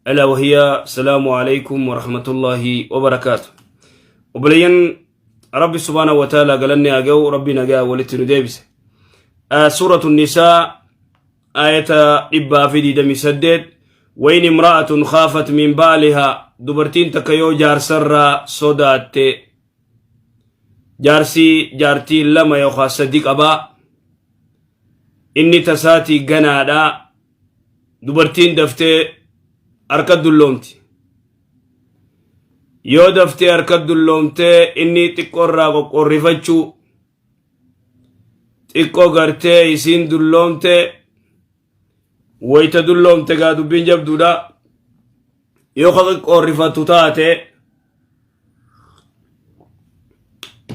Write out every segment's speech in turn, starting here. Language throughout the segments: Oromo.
ألا وهي السلام عليكم ورحمة الله وبركاته. وبلين ربي سبحانه وتعالى قالني أجو ربي نجا ولتنو ديبس. سورة النساء آية إبا في دي دمي سدد وإن امرأة خافت من بالها دبرتين تكيو جار سر صدات جارسي جارتي لما يوخا صديق أبا إني تساتي جنادا dubartiin daftee harka dulloomti. Yoo daftee harka dulloomtee inni xiqqoorraa qoqqorrifachuu xiqqoo gartee isiin dulloomte wayita dulloomte gaa dubbiin jabduudha. Yoo ka qoqqorrifatu taate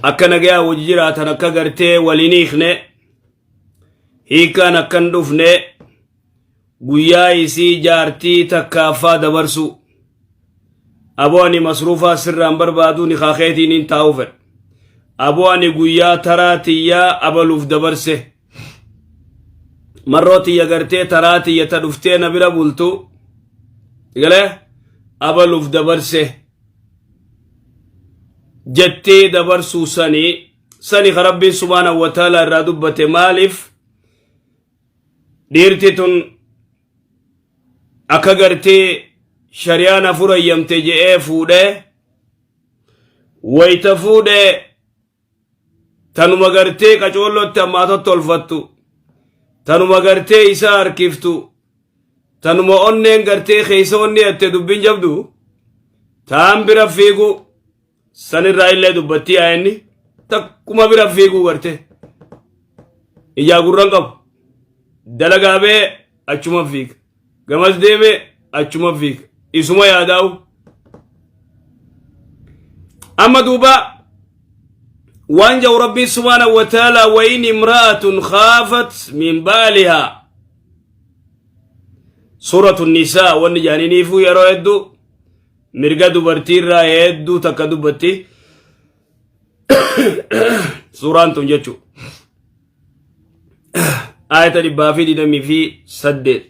akka nagayaa wajji jiraatan akka gartee waliin hiikne hiikkaan akka hin dhufne guyyaa isii jaartii takkaaffaa dabarsu. Aboo ani masruufaa sirraan barbaaduu ni kaakeetiin hin taa'u fedha. Aboo ani guyyaa taraa tiyyaa abaluuf dabarse. Marroo tiyya gartee taraa tiyya ta dhuftee na bira bultu. Galee abaluuf dabarse. Jettee dabarsuu sanii sani ka Rabbiin subhaanahu wa ta'ala irraa dubbate maaliif dhiirti tun akka gartee shari'aan afur hayyamte je'ee fuudhee wayta fuudhee tanuma gartee qacoollootti ammaa tottolfattu tanuma gartee isa harkiftu tanuma onneen gartee keessa onni hatte dubbiin jabdu taan bira fiigu sanirraa illee dubbattii ayenni takkuma bira fiiguu gartee ijaa gurran qabu dalagaa bee achuma fiiga gamas deemee achuma fiiga isuma yaadaa'u amma duuba waan jau rabbiin subhaanahu wa ta'ala wa in imra'atun khaafat min baalihaa suuratu nisaa wanni jaaniniifuu yeroo hedduu mirga dubartii irraa hedduu takka dubbatti suuraan tun jechuu ayata 128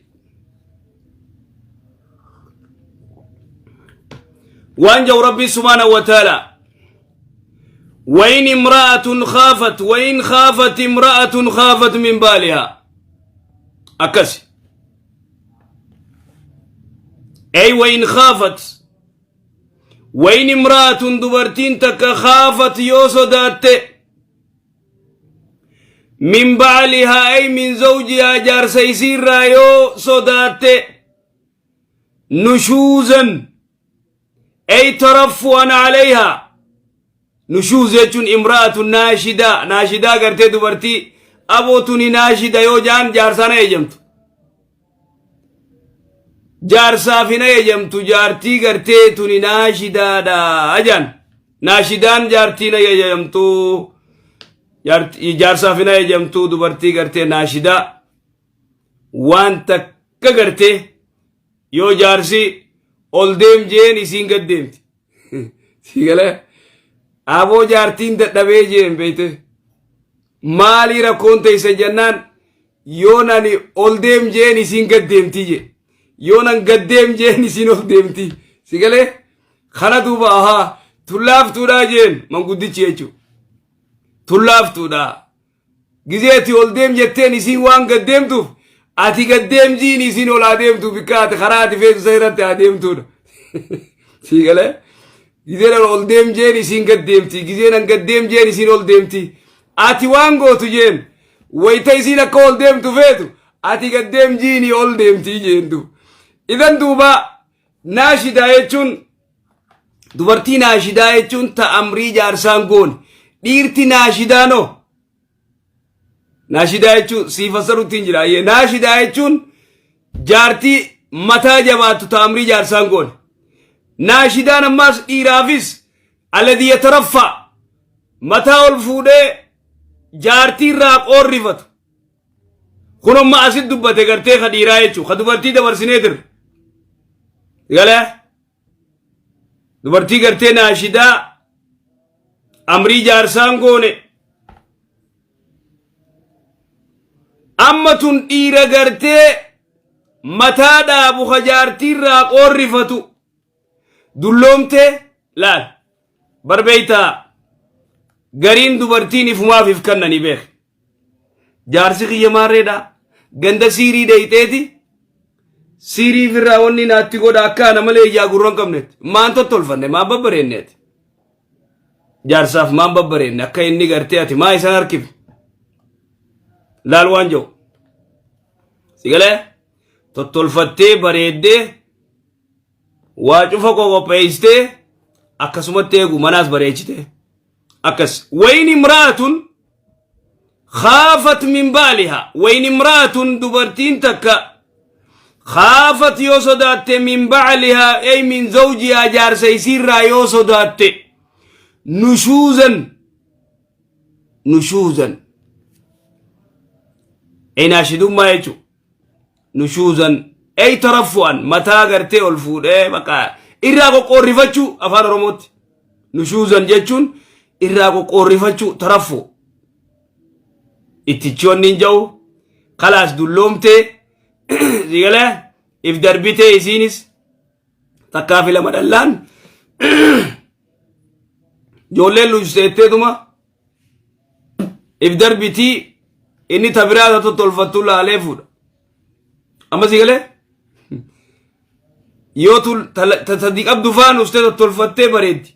waan jau rabbii subhaanahu wa ta'ala وإن امرأة خافت وإن خافت امرأة خافت من بالها أكسي أي وإن خافت وإن امرأة دبرتين تك خافت يوسدات من بعلها أي من زوجها جار سيسير رايو صدات نشوزا أي ترفعا عليها نشوز jechuun imra'atu naashidaa naashidaa gartee dubartii abootuni naashida yoo jaan jaarsaan eeyyamtu jaarsaaf hin eeyyamtu jaartii gartee tuni naashidaadha jaan naashidaan jaartiin eeyyamtu jaarsaaf hin eeyyamtu dubartii gartee naashidaa waan takka gartee yoo jaarsi ol deem jeen isiin gad deemti. Si galee aboo jaartiin dadhabee jeen beeyte maalii rakkoon teessan jennaan yoo nani ol deem jeen isiin gad deemti jee yoo nan gad deem jeen isiin ol deemti si galee kana duuba ahaa tullaaftuudhaa jeen manguddichi jechuudha tullaaftuudhaa. Gizee ati ol deem jetteen isiin waan gad deemtuuf ati gad deemjiin isiin ol haa deemtu bikka ati karaa ati feetu san irratti haa deemtuudha. Sii galee? Gizee nan ol deem jeen isiin gad deemti. Gizee nan gad deem jeen isiin ol deemti. Ati waan gootu jeen wayita isiin akka ol deemtu feetu ati gad deem jiini ol deemti jeentu. Idan duuba naashidaa jechuun dubartii naashidaa jechuun ta amrii jaarsaan goone. Dhiirti naashidaanoo Naashidaa jechuun sii fassaruutti hin jira. Ayyee naashidaa jechuun jaartii mataa jabaattu ta amrii jaarsaan goone. Naashidaan ammaas dhiiraafis alladii yataraffa mataa ol fuudhee jaartii irraa qoorrifatu. Kun amma asit dubbate gartee ka dhiiraa jechuun ka dubartii dabarsinee jirra. Galee dubartii gartee naashidaa amrii jaarsaan goone amma tun dhiira gartee Mataa dhaabu ka jaartiirraa qoorrifatu. Dulloomtee laal. Barbeeytaa gariin dubartiin ifumaaf if kannanii beek. Jaarsi kiyya maarreedha. Ganda siirii deeyxeeti. Siirii firraa wanni naatti godha akka ana malee ijaa gurra hin qabnetti. Maan tottolfanne maan babbareenneeti. Jaarsaaf maan babbareenne akka inni gartee ati maa isan harkifne. Laal waan jiru. Sigalee tottolfattee bareeddee waa cufa qopheessitee akkasumatti eegu manaas bareechite. Akkas. Wayin imraatun khaafat min baaliha. Wayin imraatun dubartiin takka khaafat yoo sodaatte min bacliha ay min zawjihaa jaarsa isiirraa yoo sodaatte nushuuzan nushuuzan inaashidummaa jechuudha. Nushuuzan ay taraffu'an mataa gartee ol fuudhee maqaa irraa qoqqoorrifachuu afaan Oromootti. Nushuuzan jechuun irraa qoqqoorrifachuu taraffu. Ittichi wanni hin ja'u kalaas dulloomtee sigalee if darbitee isiinis takkaa fi lama dhallaan ijoolleen luusteetteetuma if darbitii inni tabiraa isa tottolfattu laalee fuudha. Amma si galee yoo ta sadii qabdu faan ustee tottolfattee bareeddi.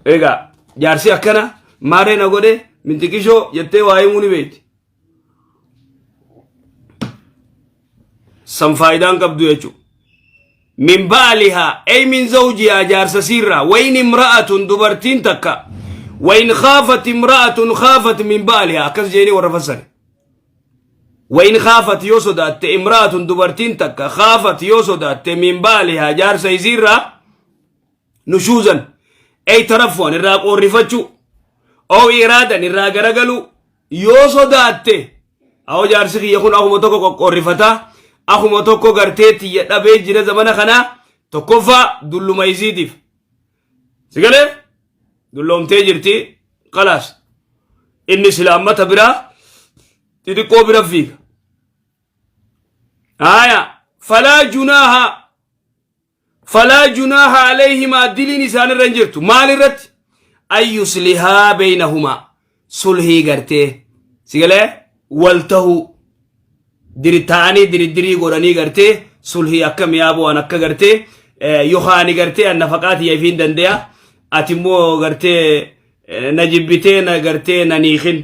Egaa jaarsi akkana maaree na godhe minxiqishoo jettee waa himuu ni beekti. San faayidaan qabdu jechuudha. Min ba'alihaa ay min zawjihaa jaarsa siirraa wayin imra'atun dubartiin takka wayin khaafat imra'atun khaafat min ba'alihaa akkas jeeni warra fassare. Wayin khaafat yoo sodaatte imra'atun dubartiin takka khaafat yoo sodaatte min ba'alihaa jaarsa isiirraa nushuuzan ay tarafuan irraa qoorrifachuu oo iraadan irraa garagaluu yoo sodaatte awoo jaarsi kiyya kun akkuma tokko qoqqoorrifata akkuma tokko gartee tiyya dhabee jira zamana kanaa tokkoffaa dulluma isiitiif si galee dulloomtee jirti qalaas inni sila ammata biraa xixiqqoo bira fiiga haya falaa junaaha Falaa junaaha alayhimaa diliin isaan irra hin jirtu. Maal irratti? An yuslihaa beeynahumaa. Sulhii gartee. Si galee? Wal tahuu. Diri ta'anii diridirii godhanii gartee sulhii akka mi'aa bu'an akka gartee yohaani gartee an nafaqaa tiyya ifiin dande'a. Ati immoo gartee na jibbitee na gartee na niikin.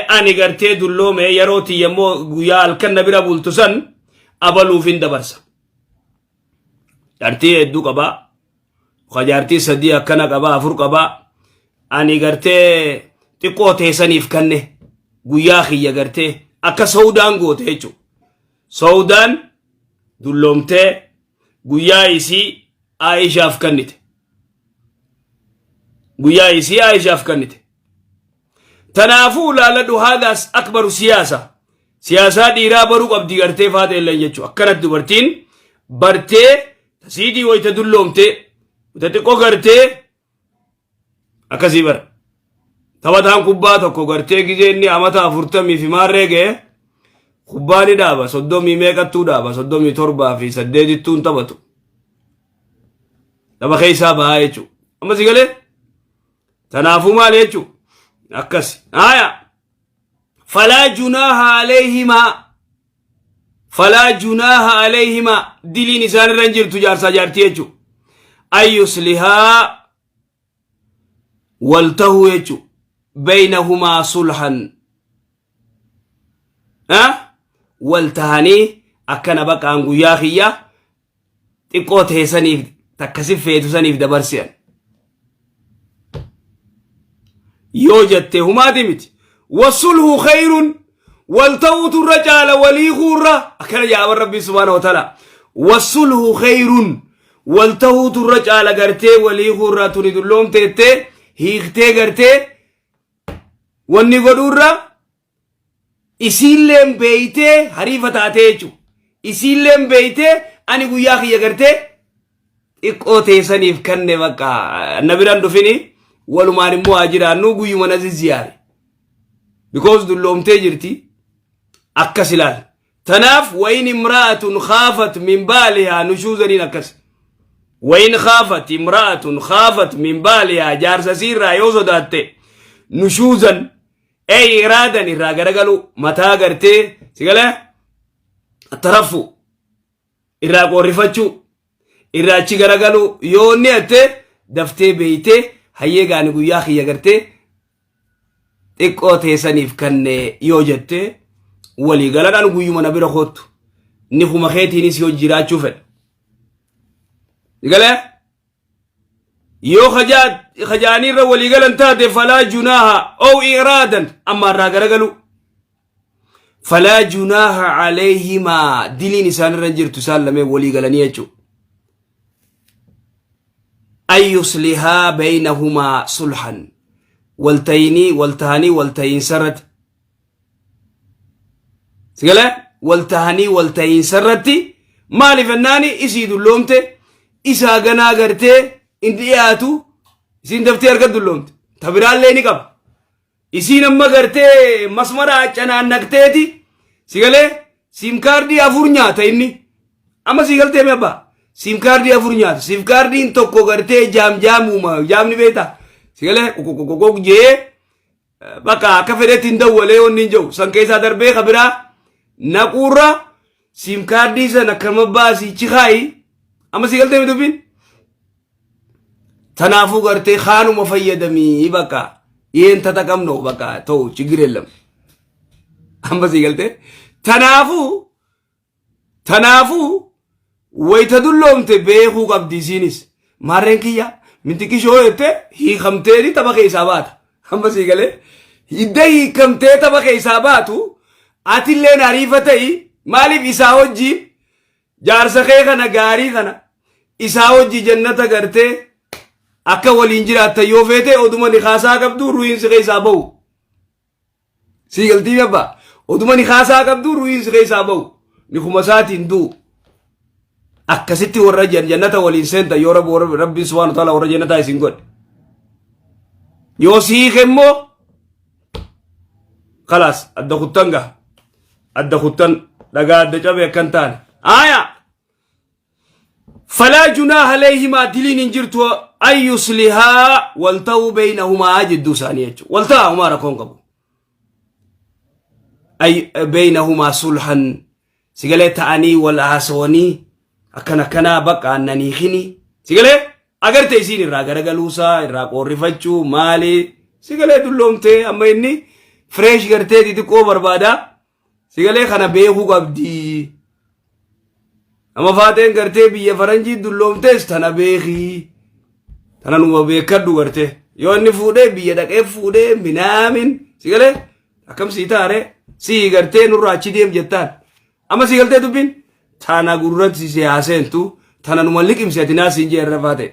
Ani gartee dulloome yeroo tiyya immoo guyyaa halkan na bira bultu san abaluufin dabarsa. Jaartii hedduu qabaa. Ka jaartii sadii akkana qabaa afur qabaa. Ani gartee xiqqoo teessaniif kanne guyyaa kiyya gartee akka Saudaan goote jechuudha. Saudaan dulloomtee guyyaa isii Aishaaf kennite. Guyyaa isii Aishaaf kennite. Tanaafuu laaladhu haadhaas akbaru siyaasa. Siyaasaa dhiiraa baruu qabdi gartee faata illee jechuudha. Akkanatti dubartiin bartee tasiidii wayita dulloomtee wayita xiqqoo gartee akkasii bara. Taphataan kubbaa tokko gartee gizee inni amata 40 fi maarree ga'e kubbaa ni dhaaba 30 meeqattuu dhaaba 37 fi 8ttuu hin taphatu. Tapha keessaa bahaa jechuudha. Amma si galee? Tanaafuu maal jechuudha? Akkas. Haaya. Falaa junaaha alayhimaa. Falaa junaaha alayhimaa. Diliin isaan irra hin jirtu jaarsaa jaartii jechuudha. An yuslihaa wal tahuu jechuudha. Baynahumaa sulhan. Wal tahanii akkana baqaan guyyaa kiyya xiqqoo ta'e saniif takka si feetu saniif dabarsi'an. Yoo jette humaati miti. Wasulhu khayrun wal ta'uutu irra caala walii kuurra akkana jedha Rabbi subhaanahu wa ta'ala. Wasulhu khayrun wal ta'uutu irra caala gartee walii kuurra tuni dulloomteettee hiiktee gartee wanni godhuurra Isiilleen beeytee hariifa taatee jechuudha. Isiilleen beeytee ani guyyaa kiyya gartee xiqqoo teessaniif kanne bakka na biraan dhufini walumaan immoo haa jiraannu guyyuma na zizziyaare. Because dulloomtee jirti akkas ilaal. Tanaaf wayin imra'atun khaafat min baalihaa nushuuzaniin akkas. Wayin khaafat imra'atun khaafat min baalihaa jaarsa siirraa yoo sodaatte nushuuzan ey iraadan irraa garagalu mataa gartee sigalee tarafu irraa qoorrifachuu irraa achi garagaluu yoo inni atte daftee beeytee hayyee gaani guyyaa kiyya gartee xiqqoo teessaniif kanne yoo jette walii galadhaan guyyuma na bira koottu ni kuma keetiinis yoo jiraachuu fedha. Galee yoo kajaanii irra walii galan taate falaa junaaha ow iraadan amma irraa garagalu falaa junaaha alayhimaa diliin isaan irra hin jirtu isaan lameen walii galanii jechuudha. An yuslihaa baynahumaa sulhan waltayinii waltahanii waltayiinsa irratti Sigalee waltahanii waltahiinsa irratti maaliif jennaani isii dulloomte isaa ganaa gartee hin dhiyaatu isiin daftee harka dulloomte ta biraallee ni qaba. Isiin amma gartee masmara canaannaqteeti sigalee siim kaardii afur nyaata inni amma sii galtee mi abbaa siim kaardii afur nyaata siim kaardiin tokko gartee jaam jaamuuma jaamni beektaa sigalee qoqoqoqoq jee bakka akka fedhetti hin dawwalee wanni hin jiru san keessaa darbee ka biraa naquurra siim kaardii san akkama baasii chikaayi amma sii galtee mi dubbiin tanaafuu gartee kaanuma fayyadamii bakka yeen tataqamno bakka ta'u chigir የለም amma sii galtee tanaafuu Tanaafuu wayita dulloomte beekuu qabdi isiinis. Maarreen kiyya mintiqishoo jette hiikamteeti tapha keessaa baata. Amma sii galee hidda hiikamtee tapha keessaa baatu atilleen ariifa ta'i maaliif isaa wajjiin jaarsa kee kana gaarii kana isaa wajji jannata gartee akka waliin jiraattan yoo feete oduma nikaasaa qabdu ruhiin si keessaa bahu. Sii galtii abbaa. Oduma ni kaasaa qabdu ruhiin si keessaa bahu. Ni kuma isaatiin du'u. Akkasitti warra jannata waliin seenta yoo rabbi warra rabbiin subhaanahu wa ta'ala warra jannataa isin godhe. Yoo si hiike immoo kalaas adda kuttan gaha. Adda kuttan dhagaa adda cabe akka hin taane. Aayaa! Falaa junaaha alayhimaa diliin hin jirtu an yuslihaa wal ta'uu beeynahumaa jidduu isaanii jechuudha. Wal ta'a humaa rakkoon qabu. Ay beeynahumaa sulhan sigalee ta'anii wal haasawanii akkan akkanaa bakka aannanii hini sigalee agarte isiin irraa garagaluusaa irraa qoorrifachuu maali sigalee dulloomtee amma inni fresh gartee xixiqqoo barbaada Sigalee kana beekuu qabdi. Nama faaxeen gartee biyya faranjii dulloomtees tana beekii. Tana numa beekadhu gartee. Yoo inni fuudhee biyya dhaqee fuudhee minaamin sigalee akkam sii taare sii gartee nurraa achi deem jettaan. Amma sii galtee dubbiin tana gurratti si haaseentu tana numa liqimsi ati naa siin jee irra faate.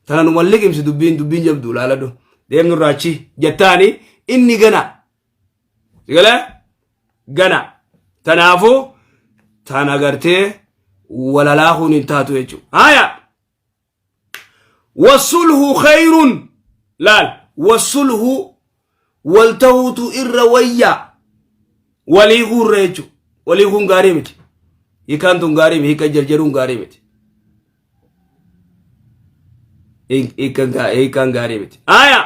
Tana numa liqimsi dubbiin dubbiin jabdu laaladhu. Deem nurraa achi jettaani inni gana. Sigalee gana. Tanaafuu tana gartee walalaa kun hin taatu jechuudha. Haya. Wasulhu khayrun laal wasulhu wal ta'uutu irra wayya walii kuurra jechuudha. Walii kun gaarii miti. Hiikaan tun gaarii miti. Hiika jarjaruun gaarii miti. Hiikaan gaarii miti. Aya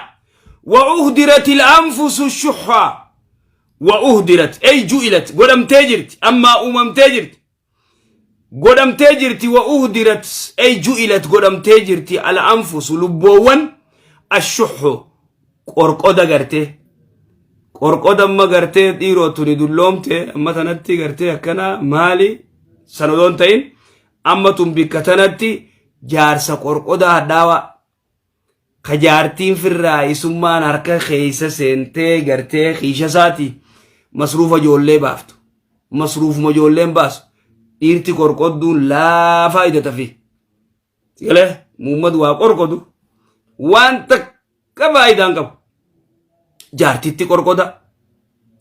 wa uhdirat il-anfusu shuhha wa uhdirat ay ju'ilat godhamtee jirti ammaa uumamtee jirti godhamtee jirti wa uhdirat ay ju'ilat godhamtee jirti al-anfusu lubboowwan ashuhhu qorqoda gartee qorqoda amma gartee dhiiroo tuni dulloomte amma tanatti gartee akkana maali san odoo hin ta'in Amma tun bikka tanatti jaarsa qorqodaa hadhaawaa ka jaartiin firraa isummaan harka keessa seentee gartee kiisha isaati masruufa ijoollee baaftu. Masruufuma ijoolleen baasu. Dhiirti qorqodduun laafaa idatafi. Galee muummadu waa qorqodu waan takka faayidaan qabu. Jaartitti qorqoda.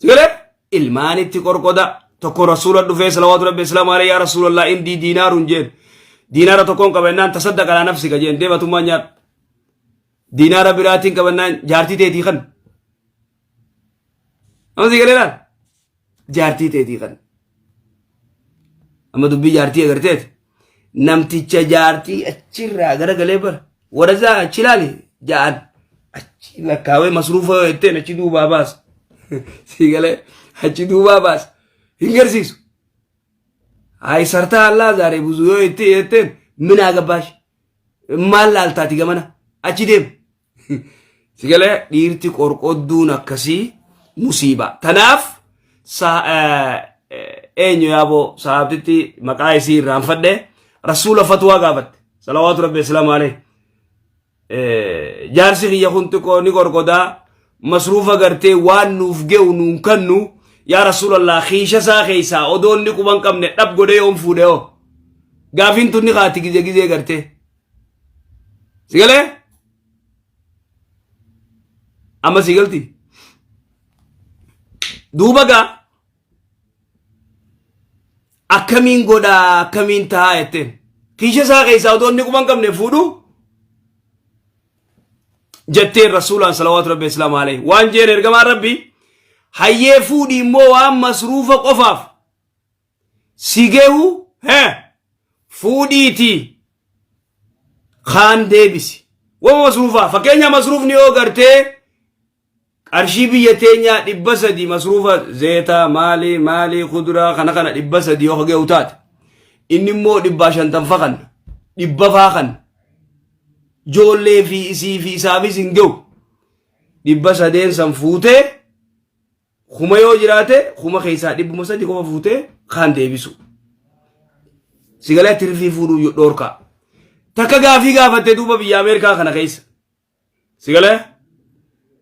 Galee ilmaanitti qorqoda tokko rasuula dhufee salawaatu rabbi islaamu alayhi yaa rasuulallah indii diinaarun jeen diinaara tokkoon qaba jennaan tasaddaqa alaa nafsika jeen deematummaa nyaadhu diinaara biraatiin qabannaan jaartii teetii kan Amma si galee laal. Jaartii teetii kan. Amma dubbii jaartii agarteeti. Namticha jaartii achirraa garagalee bara. Warasaa achi ilaali ja'an. Achi lakkaawee masruufa yoo jetteen achi duubaa baasa. Si galee achi duubaa baasa. Hin garsiisu. Hayi sartaa allaa zaaree buzu yoo jettee jetteen minaa gabbaash. Maal laaltaati gamana achi deem. Si galee dhiirti qorqodduun akkasii musiibaa. Tanaaf eenyu yaaboo sahaabtitti maqaa isii irraanfadhe rasuula fatwaa gaafatte. Salawaatu rabbi islaamu alayhi. Jaarsi kiyya kun xiqqoo ni qorqodaa masruufa gartee waan nuuf ge'u nuun kannu yaa rasuulallah kiisha isaa keessaa odoo inni quban qabne dhab godhee yoom fuudhe hoo gaafiin tun ni kaati gizee gizee gartee si galee amma si galti duuba gaa akkamiin godhaa akkamiin tahaa jetteen kiisha isaa keessaa otoo inni quban qabne fuudhu jetteen rasuulaan salawaatu rabbi islaamu alayhi waan jeen ergamaan rabbi hayyee fuudhi immoo waan masruufa qofaaf si gehu hee fuudhiitii kaan deebisi wama masruufaa fakkeenya masruufni yoo gartee Qarshii biyya teenyaa 300 masruufa zeetaa maalii maalii kuduraa kana kana 300 yoo ge'u taate inni immoo dhibbaa shantamfa kan dhibba faa kan joollee fi isii fi isaafis hin ge'u 300 san fuutee 1000 yoo jiraate 1000 keessaa 300 qofa fuutee kaan deebisu. Sigalee tirfii fuudhuu dhoorkaa. Takka gaafii gaafatte duuba biyya Ameerikaa kana keessa. Si galee?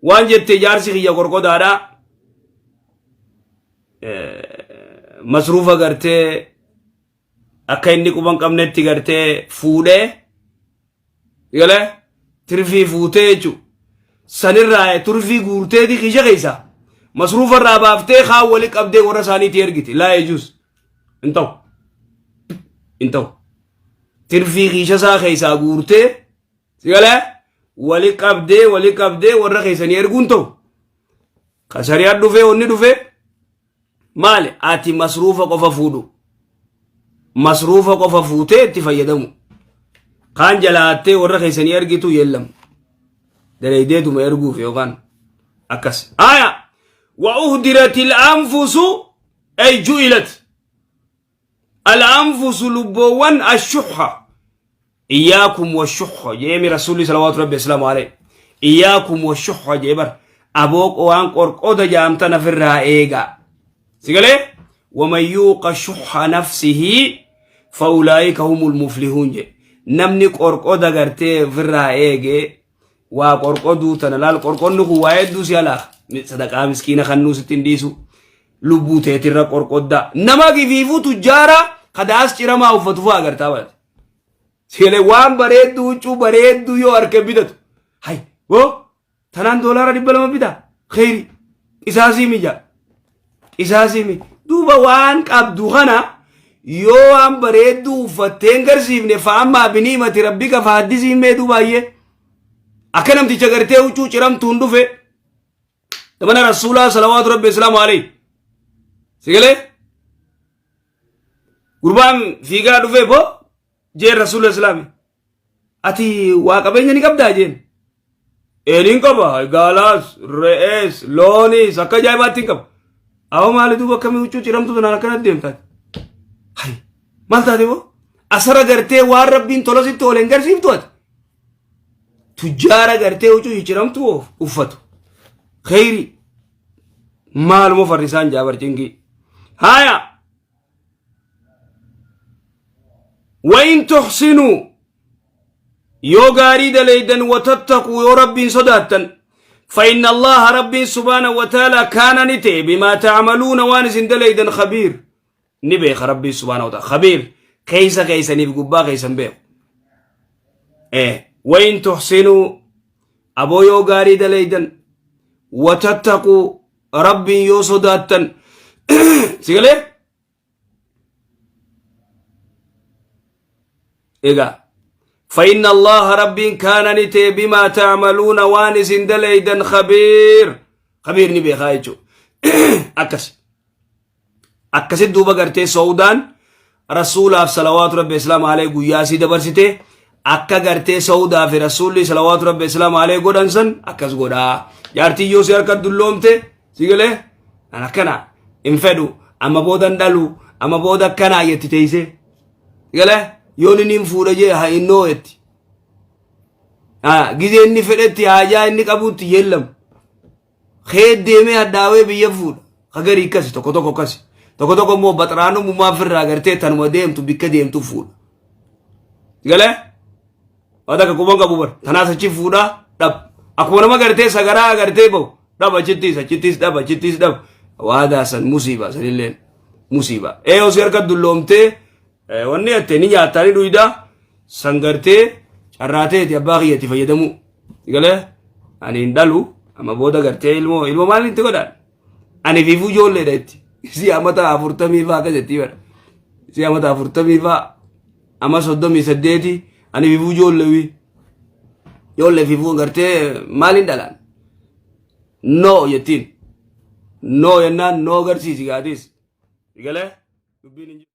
Waan jette jaarsi kiyya qorqodaadha. Masruufa gartee akka inni quban qabnetti gartee fuudhee si galee tirfii fuutee jechuudha. Sanirraa turfii guurteeti kiisha keessa masruufa irraa baaftee kaan wali qabdee warra isaaniitti ergiti. Laa yejuus hin ta'u. Hin ta'u. Tirfii kiisha isaa keessaa guurtee Si galee wali qabdee wali qabdee warra keessanii erguun ta'u. Ka shari'aan dhufee wanni dhufee maali ati masruufa qofa fuudhu. Masruufa qofa fuutee itti fayyadamu. Kaan jalaattee warra keessanii ergitu yeellam. Daleeydeetuma erguuf yookaan akkas. Aya wa uhdiratil anfusu ay ju'ilat. Al-anfusu lubboowwan ashuhha. Iyyaakum washuhha jeemi rasuulli salawaatu rabbi islaamu alayhi. Iyyaakum washuhha jee bar aboo waan qorqoda jaamtan ofirraa eegaa. Sigalee waman yuuqa shuhha nafsihi fa'ulaayika humul muflihuun jee. Namni qorqoda gartee ofirraa eegee waa qorqoduu tana laal qorqodni kun waa hedduu si alaa sadaqaa miskiina kannuu sitti hin dhiisu lubbuu teetirra qorqoddaa nama gifiifuu tujjaara kadaas ciramaa uffatu fa'aa agartaa baate sigalee waan bareedduu huccuu bareedduu yoo harka bitatu hay woo tanaan $200 bita kheyri qisaasii mija qisaasii mi duuba waan qabdu kana yoo waan bareedduu uffattee hin garsiifne fa'ammaa biniimati rabbika faaddisiin mee duubaayyee akka namticha gartee huccuu ciramtuun dhufe zamana rasuulaa salawaatu rabbi islaamu alayhi sigalee gurbaan fiigaa dhufee boo jeen rasuula islaami ati waa qabeenya ni qabdaa jeen eeniin qaba gaalaas re'ees loonis akka ajaa'ibaatti hin qaba awwa maali duuba akkamii huccuu ciramtu tanaan akkana deemtaati hay maal taate boo asara gartee waan rabbiin tola sitti oole hin garsiiftu ati tujjaara gartee huccuu ciramtu uffatu kheyri maaluma farrisaan jaabar cingii haya wain tuxsinuu yoo gaarii daleydan watattaquu yoo rabbiin sodaattan فإن الله ربي سبحانه وتعالى كان نتي بما تعملون وان إسن دليدا خبير نبيخ ربي سبحانه وتعالى خبير كيس كيس نيف قبا كيس بيخ إيه وإن تحسنوا أبو يو غاري دليدا وتتقوا ربي يو صداتا سيقلي Egaa فإن الله ربي كان نتي بما تعملون waan isin dalaydan خبير خبير ni beekaa jechuudha. Akkas. Akkasitti duuba gartee Saudaan Rasuulaaf salawaatu rabbi islaam alee guyyaa isii dabarsite, akka gartee Saudaa fi Rasuulli salawaatu rabbi islaam alee godhan san akkas godhaa. Jaartii yoo si harka dulloomte, si galee, an akkana hin fedhu, amma booda hin dhalu, amma booda akkanaa jetti teessee. Si galee, yoon inni hin fuudha jee haa innoo jetti. Gizee inni fedhetti, haajaa inni qabutti yeellamu. Kee deemee hadhaawee biyya fuudha. Kagarii akkasi, tokko tokko akkasi. Tokko tokko immoo baxraanummaa ofirraa gartee tanuma deemtu, bikka deemtu fuudha. Galee? Waan akka quban qabu bar. Tanaas achi fuudhaa dhab. Akkuma nama gartee sagaraa gartee bahu dhab, achittis achittis dhab, achittis dhab. Waadaa san musiiba, sanillee musiiba. Ee, osoo harka dulloomtee wanni jettee ni nyaattaa ni dhuydaa san gartee carraateeti abbaa kiyyatti fayyadamuu. Galee, ani hin dhalu amma booda gartee ilmoo maal itti godhan? Ani fiifuu ijoolleedha itti. Si amata 40 faa akkas jetti bara. Si amata 40 faa amma 38, ani fiifuu ijoolleewi. Ijoollee fiifuu gartee maaliin dhalaan? No jettiin. No jennaan no agarsiisi gaatis. Galee, dubbiin hin jiru.